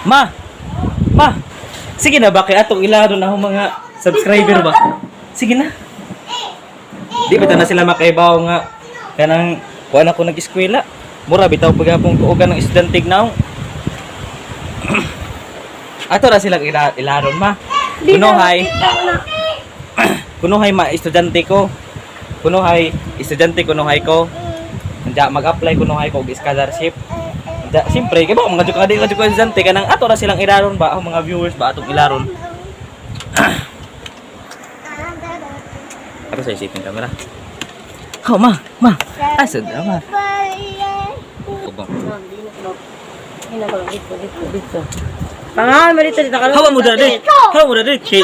Ma! Ma! Sige na ba kay atong ilaro na akong mga subscriber ba? Sige na. Di ba ta na sila makaibaw nga kanang kuan ako nag-eskwela. Mura bitaw paghapon ko og ng estudyante now. Ato ra sila ilaron, ma. Kunohay. Kunohay ma estudyante ko. Kunohay estudyante kunohay ko. Anja mag-apply kunohay ko og scholarship. Anja siyempre kay ba mga jud ka di ka jud ko estudyante kanang ato ra silang ilaron ba ang mga viewers ba atong ilaron. Ako sa isipin camera. Oh, ma, ma. Asa da ma? Ubang. Dito, dito, dito. Pangalan mo dito, dito ka. Hawa mo dali. Hawa mo dali. Kay.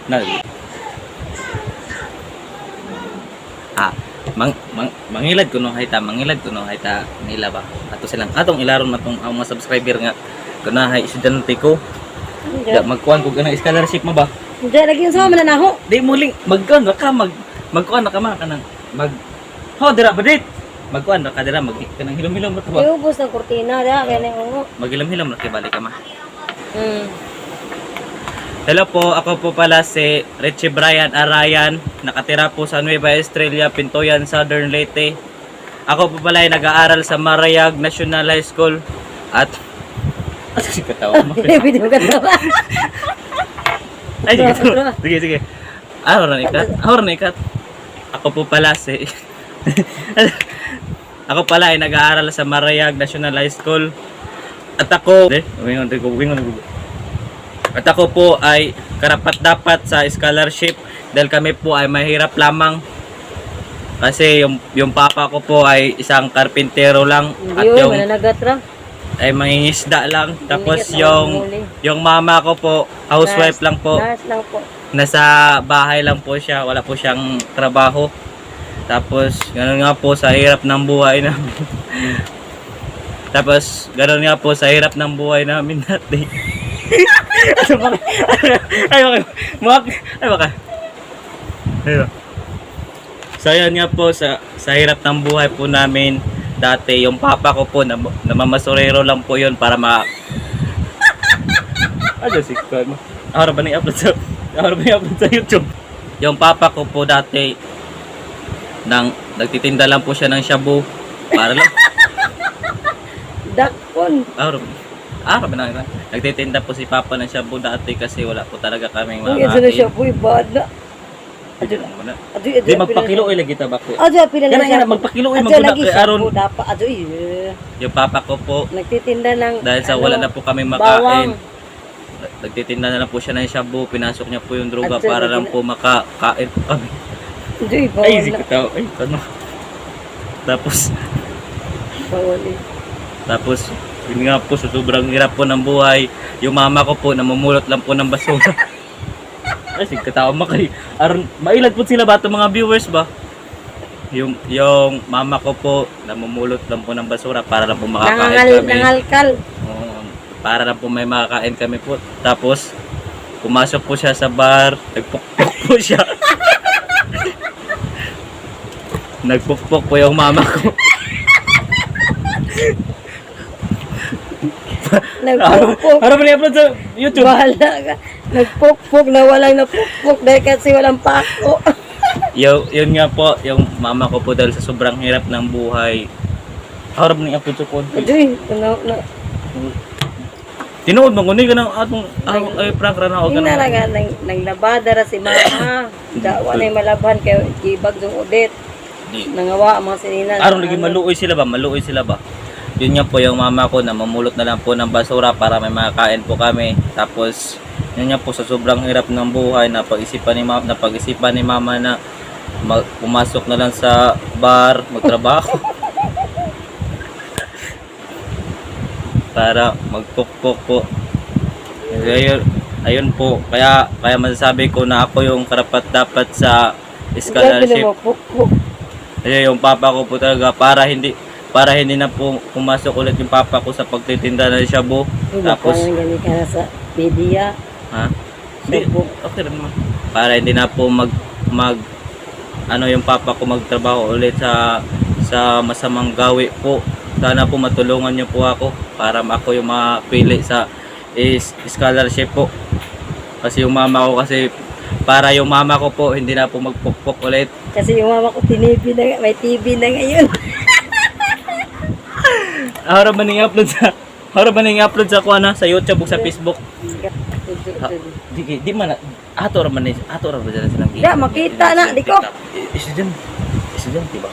Na. Ah, mang, mang mangilad kuno hay ta, mangilad kuno hay ta nila ba. Ato silang atong ilaron matong ang mga subscriber nga kunahay estudyante ko. Da magkuan ko ganang scholarship mo ba? Hindi, lagi yung sama na ako. Di muling magkuan ra ka mag magkuan ra ka ma kanang mag Ho dira ba dit? Magkuan ra ka dira mag kanang hilom-hilom ra ka ba? Iubos ng kurtina, da, kaya na yung Maghilom-hilom ra kay balik ka ma. Hello po, ako po pala si Richie Brian Arayan, nakatira po sa Nueva Estrella, Pintoyan, Southern Leyte. Ako po pala ay nag-aaral sa Marayag National High School at Ano si katawa mo? Hindi mo katawa. Ay, sige, sige, sige. Araw na ikat. Araw na ikat. Ako po pala si Ako pala ay nag-aaral sa Marayag National High School. At ako, eh, wingon, wingon, wingon. At ako po ay karapat-dapat sa scholarship dahil kami po ay mahirap lamang. Kasi yung papa ko po ay isang karpintero lang at Hindi, uy, yung mananagat ra. ay mangingisda lang. Tapos Mangingisda, yung manghuli. yung mama ko po housewife Nurse. lang po. Nurse lang po. Nasa bahay lang po siya, wala po siyang trabaho. Tapos ganoon nga po sa hirap ng buhay namin. Tapos ganoon nga po sa hirap ng buhay namin dati. Ano ba? Ay baka, baka, ay baka. Ayun. So ayun nga po sa hirap ng buhay po namin dati, yung papa ko po namamasurero lang po yun para ma ano si Kwan? Araw ba na i-upload sa araw ba i-upload sa YouTube? Yung papa ko po dati nang nagtitinda lang po siya ng shabu para lang Dakpon. araw araw ba na nagtitinda po si papa ng shabu dati kasi wala po talaga kaming Ang isa na siya makakain. po, ibad na. Adyo, Wala. adyo, adyo. Di magpakilo ay lagi tabako. Adyo, pila Ganun lang siya. nga, magpakilo ay Adyo, maguna lagi kay siya aron. po, dapat. Adyo, eh. Yung papa ko po Nagtitinda ng, dahil sa ano, wala na po kami bawang. makain. Nagtitinda na lang po siya ng shabu, pinasok niya po yung droga Adyo, para lagi lang na- po makakain po kami. Adyo, eh, bawal Ay, na. sige tao. Ay, ano. Tapos, Bawal eh. Tapos, yun nga po, sa sobrang hirap po ng buhay, yung mama ko po, namumulot lang po ng basura. Ay, sige, katawa makay. Aron, mailad po sila ba itong mga viewers ba? Yung mama ko po, namumulot lang po ng basura para lang po makakain Nangangal, kami. nangalkal. Oo, para lang po may makakain kami po. Tapos, pumasok po siya sa bar, nagpukpok po siya. Nagpukpok po yung mama ko. Nagpukpok. Para ba na-upload sa YouTube? Bahala ka. Nagpukpok na walang napukpok dahil kasi walang pako. Yun nga po, yung mama ko po dahil sa sobrang hirap ng buhay. Harap ni upload sa konti. Adyo, eh, na, na, Tinuod mo kunin ka ng atong ay prank ra na og Yung ganun. nalaga, nang, nang labada ra si mama. Dawa na yung malaban kay gibag yung udit. Di. Nangawa ang mga sininan. Aron lagi maluoy sila ba? Maluoy sila ba? Yun nga po yung mama ko na mamulot na lang po ng basura para may makakain po kami. Tapos yun nga po sa sobrang hirap ng buhay na pag-isipan ni mama, napag-isipan ni mama na pumasok na lang sa bar, magtrabaho. Para magpukpok po. Ayun, ayun po. Kaya kaya masasabi ko na ako yung karapat dapat sa scholarship. Pukpok. Ayun, yung papa ko po talaga para hindi na po pumasok ulit yung papa ko sa pagtitinda ng shabu. Tapos, Tapos, gani ka na sa media. ha? Hindi, Shabu. okay rin naman. Para hindi na po mag mag ano yung papa ko magtrabaho ulit sa masamang gawi po. Sana po matulungan niyo po ako para ako yung mapili sa is scholarship po. Kasi yung mama ko kasi para yung mama ko po hindi na po magpukpok ulit. Kasi yung mama ko tinibi na, may TV na ngayon. Ahora ba ning upload sa Ahora ba ning upload sa kuan sa YouTube ug sa Facebook? Ha, di di man ato ra man ni ato ra ba dyan silang Da, makita na, di ko. Estudyante. Estudyante ba?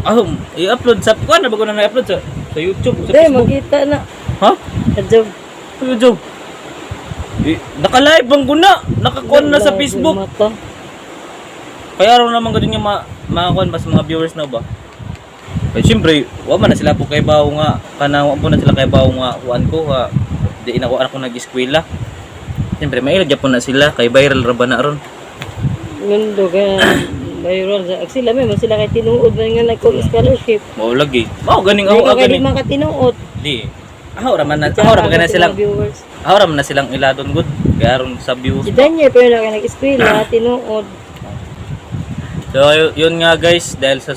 Ah, i-upload sa kuan na ba ko na na-upload sa YouTube sa Hindi, Facebook? makita na. Ha? Adyo. YouTube. Eh, naka-live ang guna. Nakakuan na sa Facebook. Mata. Kaya araw naman ganun yung mga kuan mas mga viewers na ba? Eh, siyempre, wa man na sila po kay bawo nga kanang wa po na sila kay bawo nga kuan ko ha. Di na ko ako nag-eskwela. Siyempre, mailad po na sila kay viral ra ba na ron. Mundo ka. Viral. Sila may man sila kay tinuod man nga nagkong scholarship. Mao lagi. Mao ganing Hindi ako ko kay di ganing. man ka tinuod. Di. Aho ra man na, aho ra man na silang viewers. aho ra man na silang iladon good. Kaya ron sa views. Si Daniel pero na kay nag-eskwela tinuod. So yun nga guys, dahil sa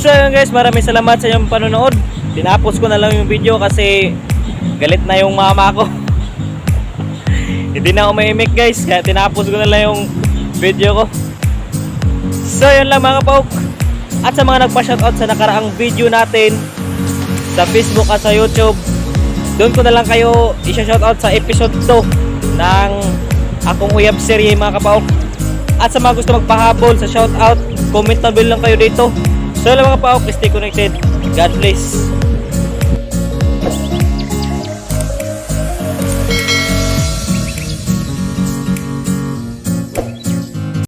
So yun guys, maraming salamat sa inyong panonood. Tinapos ko na lang yung video kasi galit na yung mama ko. Hindi na ako maimik guys, kaya tinapos ko na lang yung video ko. So yun lang mga kapauk. At sa mga nagpa-shoutout sa nakaraang video natin sa Facebook at sa YouTube, doon ko na lang kayo isa-shoutout sa episode 2 ng Akong Uyab serye mga kapauk. At sa mga gusto magpahabol sa shoutout, comment na lang kayo dito. So yun lang mga kapauk, stay connected. God bless.